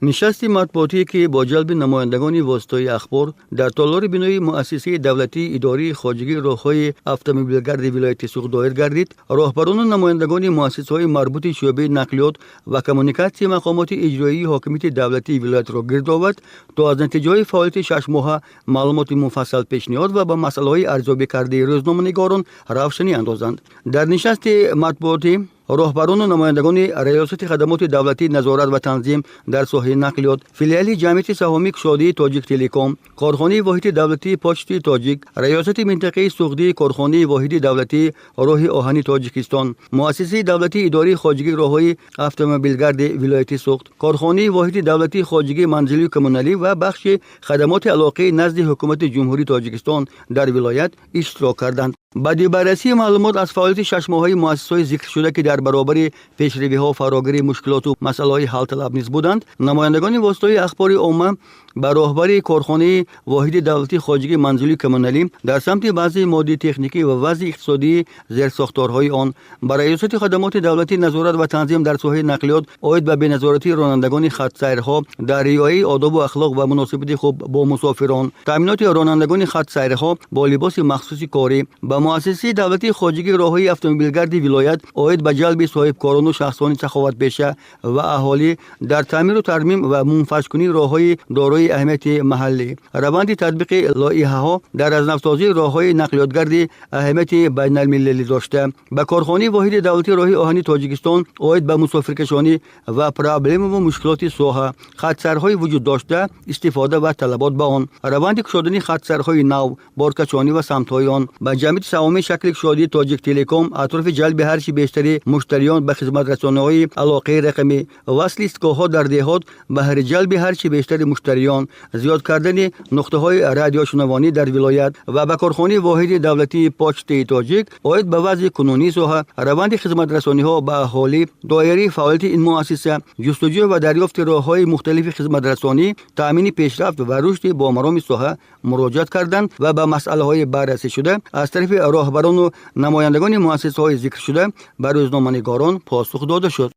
Нишасти матбуотие, ки бо ҷалби намояндагони воситаҳои ахбор дар толори бинои муассисаи давлатии идории хоҷагии роҳҳои автомобилгарди вилояти Суғд доир гардид, роҳбарону намояндагони муассисаҳои марбути шӯъбаи нақлиёт ва коммуникатсияи мақомоти иҷроии ҳокимияти давлатии вилоятро гирд овард, то аз натиҷаҳои фаъолияти 6-моҳа маълумоти муфассал пешниҳод ва ба масъалаҳои арзёбӣ кардаи рӯзноманигорон равшанӣ андозанд. Дар нишасти матбуотӣ роҳбарону намояндагони Раёсати хадамоти давлатии назорат ва танзим дар соҳаи нақлиёт, филиали ҷамъияти саҳомии кушодии «Тоҷиктелеком», корхонаи воҳиди давлатии Почтаи Тоҷик, Раёсати минтақаи Суғдии корхонаи воҳиди давлатии роҳи оҳани Тоҷикистон, муассисаи давлатии идории хоҷагии роҳҳои автомобилгарди вилояти Суғд, корхонаи воҳиди давлатии хоҷагии манзилию коммуналӣ ва бахши хадамоти алоқаи назди Ҳукумати Ҷумҳурии Тоҷикистон дар вилоят иштирок карданд. Баъди баррасии маълумот аз фаъолияти 6-моҳаи муассисаҳои зикршуда, ки дар баробари пешравиҳо фарогири мушкилоту масъалаҳои ҳалталаб низ буданд, намояндагони воситаҳои ахбори омма ба роҳбари корхонаи воҳиди давлатии хоҷагии манзилию коммуналӣ дар самти вазъи моддию техникӣ ва вазъи иқтисодии зерсохторҳои он, ба Раёсати хадамоти давлатии назорат ва танзим дар соҳаи нақлиёт оид ба беназоратии ронандагони хатсайрҳо дар риояи одобу ахлоқ ва муносибати хуб бо мусофирон, таъминоти ронандагони хатсайрҳо бо либоси махсуси корӣ, ба муассисаи давлатии хоҷагии роҳҳои автомобилгарди вилоят оид ба ҷалби соҳибкорону шахсони саховатпеша ва аҳолӣ дар таъмиру тармим ва мунфаҷкунии роҳҳои дорои аҳамияти маҳаллӣ, раванди татбиқи лоиҳаҳо дар азнавсозии роҳҳои нақлиётгарди аҳамияти байналмилалӣ дошта, ба корхонаи воҳиди давлатии роҳи оҳани Тоҷикистон оид ба мусофиркашонӣ ва проблемаву мушкилоти соҳа, хатсайрҳои вуҷуд дошта, истифода ва талабот ба он, раванди кушодани хатсайрҳои нав, боркашонӣ ва самтҳои он, ба ҷамъияти саҳомии шакли кушодии «Тоҷиктелеком» атрофи ҷалби ҳарчи бештари муштариён ба хизматрасониҳои алоқаи рақамӣ, васли истгоҳҳо дар деҳот баҳри ҷалби ҳарчи бештари муштариён, зиёд кардани нуқтаҳои радиошунавонӣ дар вилоят ва ба корхонаи воҳиди давлатии Почтаи Тоҷик оид ба вазъи кунунии соҳа, раванди хизматрасониҳо ба аҳолӣ, доираи фаъолияти ин муассиса, ҷустуҷӯ ва дарёфти роҳҳои мухталифи хизматрасонӣ, таъмини пешрафт ва рушди бомароми соҳа муроҷиат карданд ва ба масъалаҳои баррасӣшуда аз тарафи роҳбарону намояндагони муассисаҳои зикршуда ба рӯзноманигорон посух дода шуд.